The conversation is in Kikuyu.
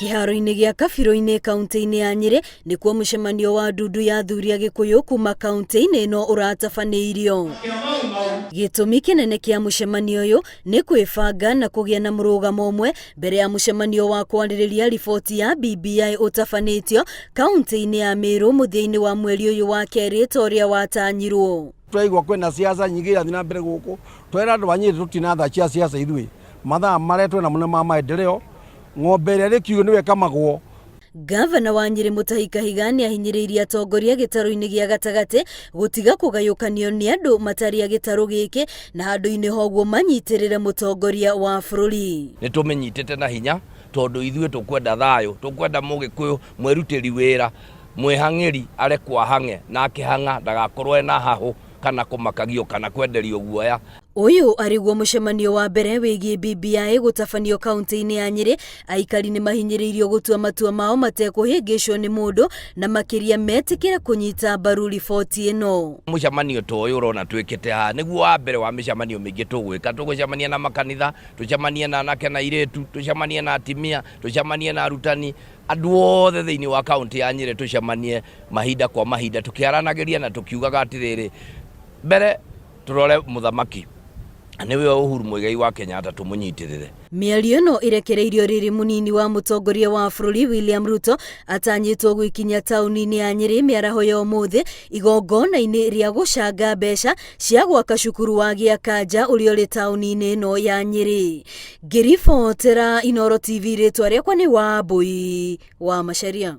Kĩharo-inĩ gĩa Kabirũ-inĩ kaunti-inĩ ya Nyĩrĩ nĩkuo mũcemanio wa ndundu ya athuri a Gĩkũyũ kuma kaunti-inĩ ĩno ũratabanĩirio. Gĩtũmi kĩnene kĩa mũcemanio ũyũ nĩ kwĩbanga na kũgĩa na mũrũgamo ũmwe mbere ya mũcemanio wa kwarĩrĩria riboti ya BBI ũtabanĩtio kaunti-inĩ ya Meru mũthia-inĩ wa mweri ũyũ wa kerĩ ta ũrĩa watanyirwo. Twaigua kwĩna siasa nyingĩ irathiĩ na mbere gũkũ, twera andũ a Nyĩrĩ tũtina tha cia siasa ithuĩ, mathaa marĩa twĩnamo nĩ ma maendeleo, ng'ombe ĩrĩa ĩrĩ kiugũ nĩyo ĩkamagwo. Ngavana wa Nyĩrĩ Mutahi Kahiga nĩahinyĩrĩirie atongoria gĩtarũ-inĩ gĩa gatagatĩ gũtiga kũgayũkanio nĩ andũ matarĩ a gĩtarũ gĩkĩ na handũ-inĩ hoguo manyitĩrĩre mũtongoria wa bũrũri. Nĩ tũmĩnyitĩte na hinya tondũ ithuĩ tũkwenda thayũ, tũkwenda Mũgĩkũyũ mwĩrutĩri wĩra, mwĩhang'ĩri arekwo ahang'e na akĩhang'a ndagakorwo ena hahũ kana kũmakagio kana kwenderio guoya. Ũyũ arĩguo mũcemanio wa mbere wĩgiĩ BBI gũtabanio kaunti-inĩ ya Nyĩrĩ. Aikari nĩ mahinyĩrĩirio gũtua matua mao matekũhĩngĩcwo nĩ mũndũ na makĩria metĩkĩre kũnyita mbaru riboti ĩno. Mũcemanio ta ũyũ ũrona twĩkĩte haha nĩguo wa mbere wa mĩcemanio mĩingĩ tũgwĩka. Tũgũcemania na makanitha, tũcemanie na anake na airĩtu, tũcemanie na atimia, tũcemanie na arutani, andũ othe thĩinĩ wa kaunti ya Nyĩrĩ tũcemanie mahinda kwa mahinda tũkĩaranagĩria na tũkiugaga atĩrĩrĩ, mbere tũrore mũthamaki nĩwe Uhuru Muigai wa Kenyatta tũmũnyitĩrĩre. Mĩario ĩno ĩrekereirio rĩrĩ mũnini wa mũtongoria wa bũrũri William Ruto atanyĩtwo gwĩkinyia taũni-inĩ ya Nyĩrĩ mĩaraho ya ũmũthĩ igongona-inĩ rĩa gũcanga mbeca cia gwaka cukuru wa Gĩakanja ũrĩa ũrĩ taũni-inĩ ĩno ya Nyĩrĩ. Ngĩribotera Inooro TV rĩtwa rĩakwa nĩ Wambũi wa Macharia.